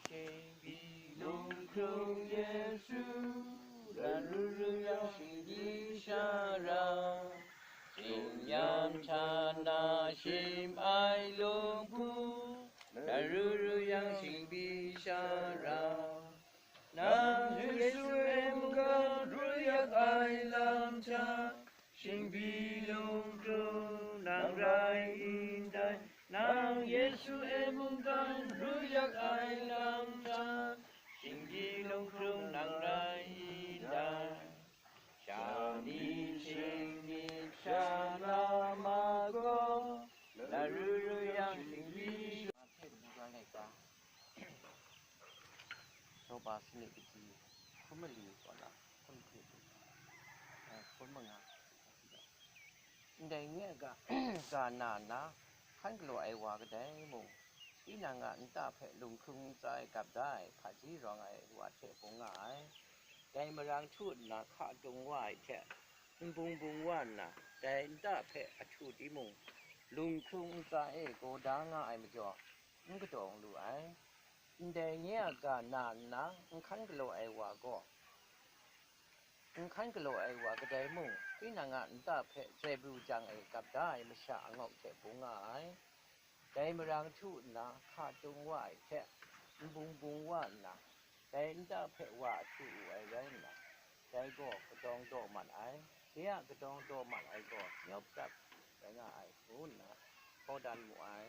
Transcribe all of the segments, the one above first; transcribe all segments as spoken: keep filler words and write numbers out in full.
Shingbi lunghkrung Yesu, la ru ru yang shingbi sha ra, tsin-yam hta na shim ai lung hku, la ru ru yang shingbi sha ra. Nang Yesu e mungkan ru yak ai lam hta, shingbi lunghkrung nang rai ndai. Nang Yesu e mungkan ru yak ai lam hta, shingbi lunghkrung nang rai ndai. Sha ni, shing ni, sha na ma gaw, la ru ru yang shingbi. Hpe du rai ai ga, Shawba sanit kaji hkun mali kaw na hkun hpe du, eh, hkun manga. Ndai nye a ga, ga na nna, hkan galaw ai wa kadai mung, tinang a nta hpe lunghkrung ntsa e gap da ai hpaji rawng ai wa hte bung nga ai. Dai marang htu nna hka tung wa ai hte, nbung bung wa nna, dai nta hpe ahtu timung, lunghkrung ntsa e gaw da nga ai majaw, n kadawng lu ai. Ndai nye a ga na nna n hkan galaw ai wa gaw, n hkan galaw ai wa kadai mung, tinang a nta hpe zaibru jang e gap da ai masha angawk hte bung nga ai. Dai marang htu nna hka tung wa ai hte, nbung bung wa nna, dai nta hpe wa ahtu wu ai rai nna, dai gaw kadawng daw mat ai. De a kadawng daw mat ai gaw nyawp dap rai nga ai, ngu nna hkaw dan mu ai.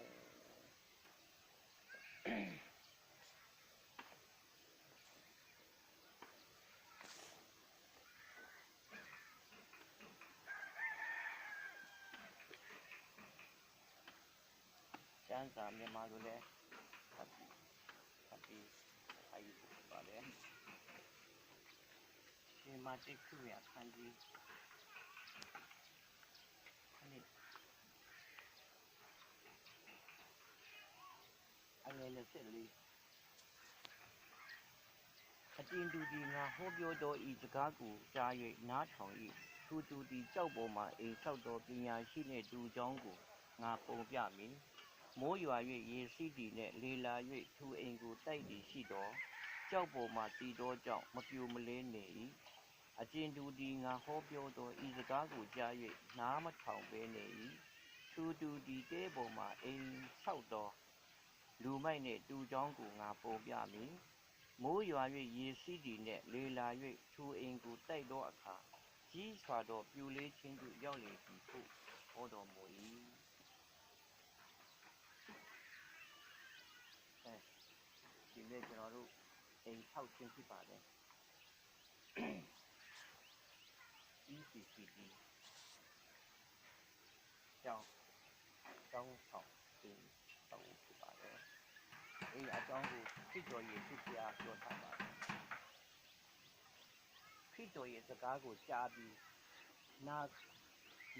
Shan sa Myanmar lu le, hati, hati, ayu ba le. Myanmar chye hkru ya hkan ji. Ani. Angai lasat li. Ating du di nga hawpyaw daw i saga ku ja yoi na htawng i, htu tu di chyau baw ma ing sau daw panya shi ne du jawng ku nga pawng pya mi, maw yaw yoi ye si di ne le la yoi htu ing ku tai di shi daw, chyau baw ma tsi daw jawng mapyu male ne i, ating du di nga hawpyaw daw i saga ku ja yoi na mahtawng pe ne i, htu tu di te baw ma ing sau daw, lu mai ne tu jawng ku nga pawng pya mi, maw yaw yoi ye si di ne le la yoi htu ing ku tai daw ahka, ji swa daw pyu le hchin du yau le di hku, aw daw mu i. အဲဒီနေ့ကျွန်တော်တို့အိမ်ဆောက်ခြင်းဖြစ်ပါတယ်။ ECCD ကျောင်းကျောင်းဆောင်တင်ဆောင်ဖြစ်ပါတယ်။ အဲအကြောင်းကိုခရစ်တော်ယေရှုဘုရားပြောထားပါတယ်။ ခရစ်တော်ရဲ့စကားကိုကြားပြီးနာ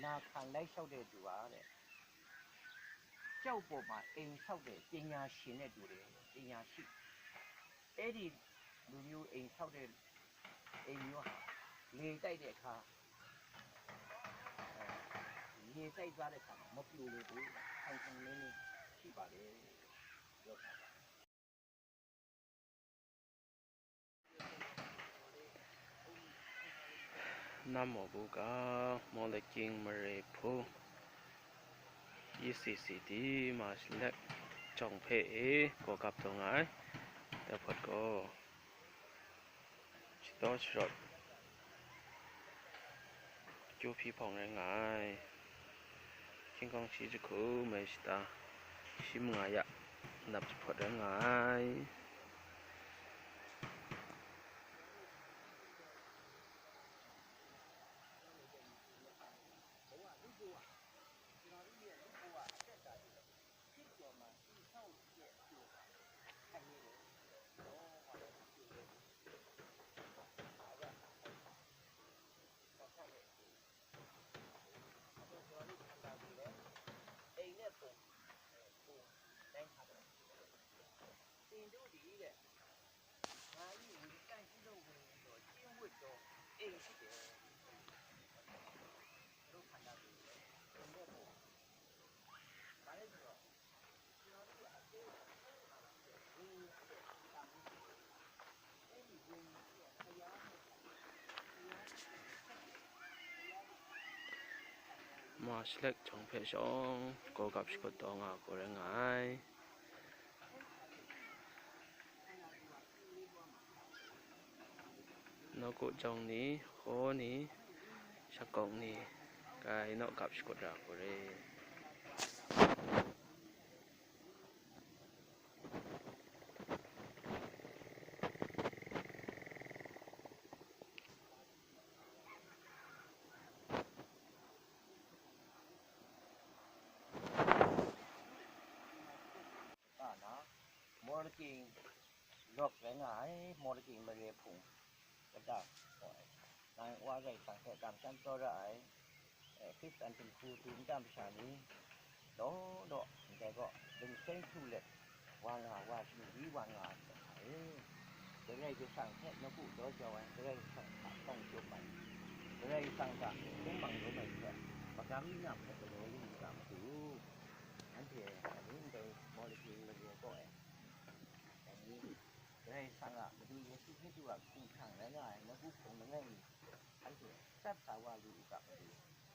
နာခံလိုက်လျှောက်တဲ့သူပါတဲ့။ ကျောက်ပေါ်မှာအိမ်ဆောက်တဲ့ပညာရှင်နဲ့တူတယ်ပညာရှိအဲ့ဒီလူမျိုးအိမ်ဆောက်တဲ့အိမ်မျိုးဟာလေတိုက်တဲ့အခါအဲရေတိုက်သွားတဲ့အခါမှာမပြိုလေဘူးခိုင်ခိုင်မင်းမင်းရှိပါတယ်ပြောတာပါ။ Nam mawbu ga, Mawlakying mare hpung, E C C D ma shalek jawng hpe e gaw gap taw nga ai. Dai hpawt gaw, shataw sharawt akyu hpyi hpawng rai nga ai. Hkying hkawng shi jahku mai shata shi manga ya nap jahpawt rai nga ai. Ma Shalek jawng hpe shawng gaw gap shakut taw nga hku rai nga ai. Nawku jawng ni, hkaw ni, shakawng ni, kai naw gap shakut ra hku re. Ka na, Morlacking lawk rai nga ai, Morlacking mare hpung kata gaw, nang Wa Karai Kasang hpe kamsham tsawra ai, eh, Hkristan dinghku du nta masha ni, law law ndai gaw, lungseng htu let, wa nga, wa shingli wa nga ai hte hta e, Karai Kasang hpe nawku daw jau ai, Karai Kasang hta tawng chyum ai, Karai Kasang hta hkungmang rum ai hte, magam myi na hpe galaw lu u ga, Madu. Anhte dai ni ndai Morlacking mare kaw e, dai ni Karai Kasang a Madu Yesu Hkristu a hkum hkrang rai nga ai nawku hpung langai mi, anhte sat sa wa lu u ga, Madu.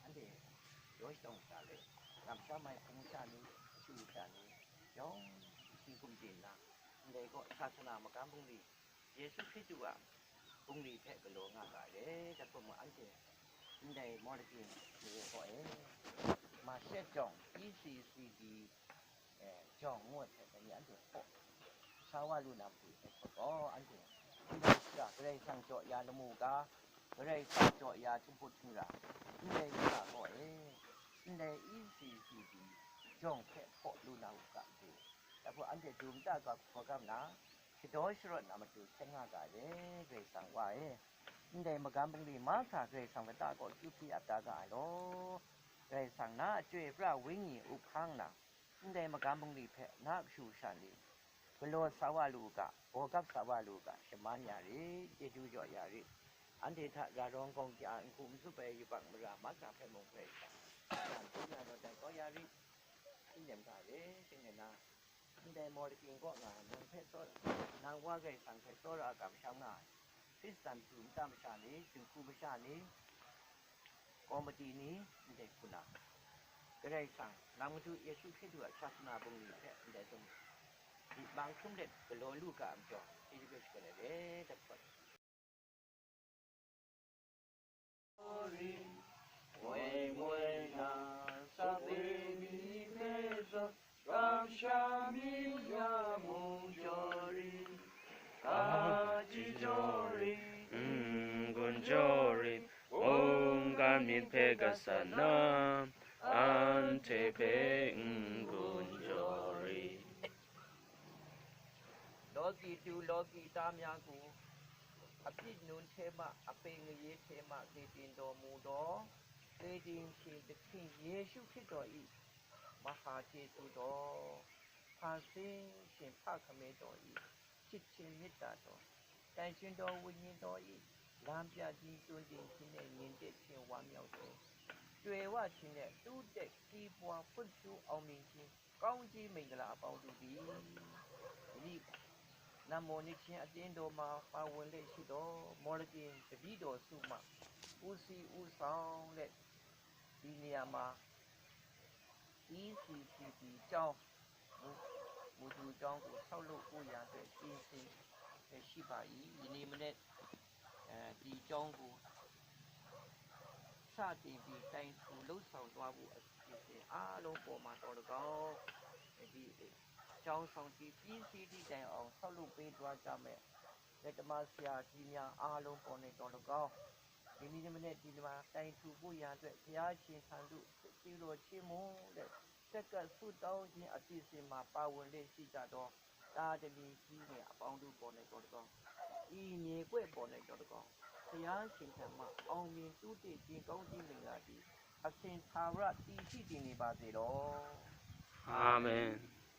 Anhte daw shadawn shada let, kamsham ai hpung masha ni, kashu kasha ni, yawng shi hkum chye nna, ndai gaw sasana magam bungli, Yesu Hkristu a bungli hpe galaw nga ga ai, dai hpung mung anhte ndai Morlacking mare kaw e, Mashet jawng, E C C D, eh, jawng ngu ai hte dai ni anhte hpaw sa wa lu na matu hte hpaw gaw, anhte ndai shara Karai Kasang jaw ya lamu ga, Karai Kasang jaw ya htinghput htingra, ndai shara gaw e, ndai E C C D jawng hpe hpaw lu na u ga matu, dai hpaw anhte du nta ga hkawhkam na, shadaw sharawt na matu hkyen nga ga ai, Karai Kasang Wa e. Ndai magam bungli mahkra Karai Kasang lata kaw akyu hpyi ap da ga ai law, Karai Kasang na a Chyoi pra Wenyi up hkang na, ndai magam bungli hpe na kashu kasha ni galaw sa wa lu u ga, baw gap sa wa lu u ga, shaman ya rit, chyeju jaw ya rit. Anhte hta ra rawng gawng ja ai, n-gu n-sup ai yubak mara mahkra hpe mung Karai Kasang, ya n-gun ya rawt ai kau ya rit. N nem ga re, shing rai na, ndai Morlacking kaw nga ai, nang hpe tsawra, nang Wa Karai Kasang hpe tsawra kamsham nga ai, Hkristan du nta masha ni, dinghku masha ni, komiti ni, ndai hku na, Karai Kasang, nang Madu Yesu Hkristu a sasana bungli hpe ndai htum, myit mang hkrum let galaw lu ga ai majaw, chyeju hpe shakawn ai re, dai hpawt. Woi woi na, sape ni hpe zawn, kamsham mi ya mung jaw rit, kaji jaw rit, n-gun jaw rit, mungkan myit hpe gat sa na, anhte hpe n-gun jaw rit. Lawki du lawki ta mya ku, apyit nun hte ma, ape ngaye hte ma, kaiting daw mu daw, kaiting shing dahkying Yesu Hkristu i, maha chyeju daw, hpa sing shin hpa hkame daw i, shit hpyin myit da daw, tai shin daw wunyin daw i, lam pya ding tsun ding hpyin e nyin de hpyin wan myau hte, Chyoi wa hpyin e tu de, kri pwa hpun hpyu aung mying hpyin, ကောင်းကြီးမင်္ဂလာအပေါင်းတို့သည် ယနေ့ နံမော်နှစ်ခြင်းအသင်းတော်မှာ ပါဝင်လက်ရှိသော မော်လကင်တပည့်တော်စုမှ ဦးစီးဦးဆောင်တဲ့ ဒီနေရာမှာ E C C D ကျောင်း မူ မူသူကျောင်းကို ဆောက်လုပ်ဖို့ရန်အတွက် ပြင်ဆင်လျက်ရှိပါ၏။ ယနေ့မနက် အဲဒီကျောင်းကို စတင်ပြီး တိုင်ထူလုပ်ဆောင်သွားဖို့ အစီအစဉ်အားလုံးပေါ်မှာသော်လည်းကောင်း၊ ဒီကျောင်းဆောင်ကြီးပြီးစီးသည့်တိုင်အောင် ဆောက်လုပ်ပေးသွားကြမယ့် လက်သမားဆရာကြီးများအားလုံးပေါ်၌သော်လည်းကောင်း၊ ယနေ့မနက်ဒီမှာ တိုင်ထူဖို့ရန်အတွက် ဘုရားရှင်ထံသို့ ချစ်ခြင်းတော်ချီးမွမ်းတဲ့ ဆက်ကပ်ဆုတောင်းခြင်းအစီအစဉ်မှာ ပါဝင်လျက်ရှိကြသော သားသမီးကြီးငယ်အပေါင်းတို့ပေါ်၌သော်လည်းကောင်း၊ ဤမြေကွက်ပေါ်၌သော်လည်းကောင်း၊ ဘုရားရှင်ထံမှ အောင်မြင်တိုးတက်ခြင်းကောင်းကြီးမင်္ဂလာသည် အစဉ်ထာဝရတည်ရှိတည်နေပါစေလော။ အာမင်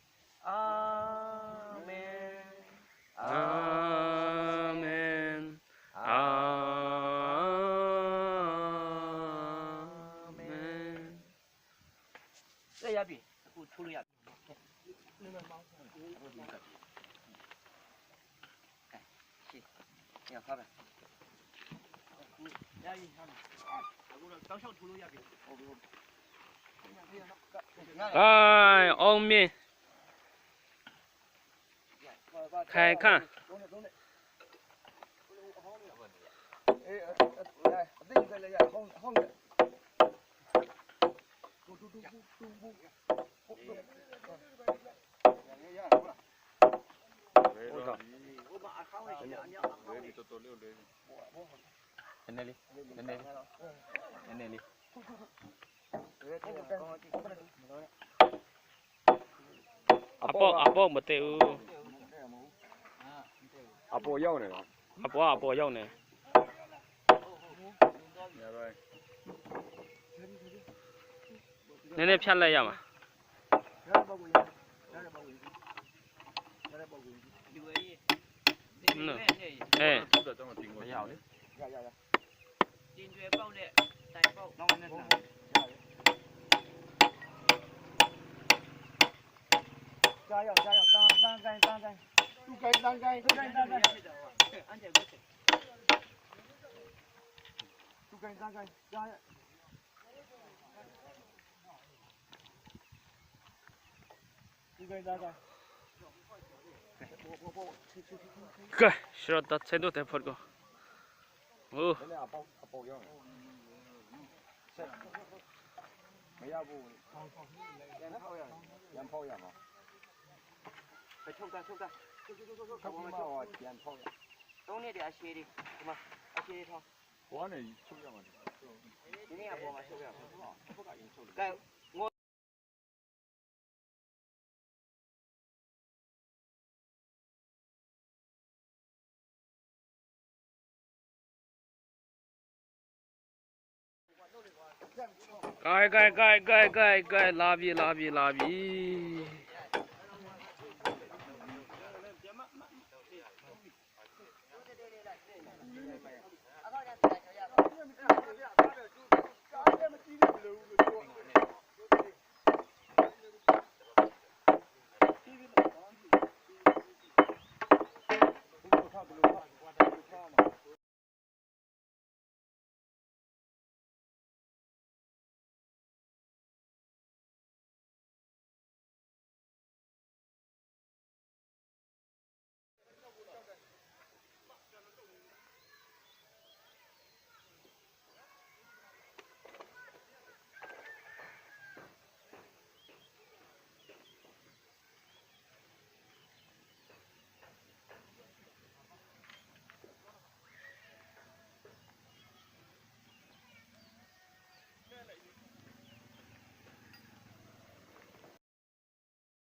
။ အာမင်။ အာမင်။ အာမင်။ ကဲ ရပြီ။ အခုထိုးလို့ရပြီ။ ကဲ ရှင်း။ ညောက်ခါပဲ။ အခု ရပြီ။ အခုတော့ တောက်လျှောက်ထိုးလို့ရပြီ။ ဟုတ်ပြီ။ Ai, ong mi. Hkai hka. Apaw, apaw, mate u. Apaw yau ne. Apaw, apaw yau ne. Nene phyat lai ya ma. No. Eh. 加油，加油，当，当，当，当，当。不该，当，该，不该，当，该。不该，当，该，加油。不该，当，该。不，不，不，去，去，去，去。 Kai, shara dat sai do tai phot ko. Oh. 没有不，烟泡呀，烟泡呀嘛。快冲干，冲干。冲干嘛，烟泡呀。东那点儿歇的，什么？啊，歇的汤。我那抽烟嘛。今天也不嘛，抽烟。该我 Kai, kai, kai, kai, kai, kai, labi, labi, labi.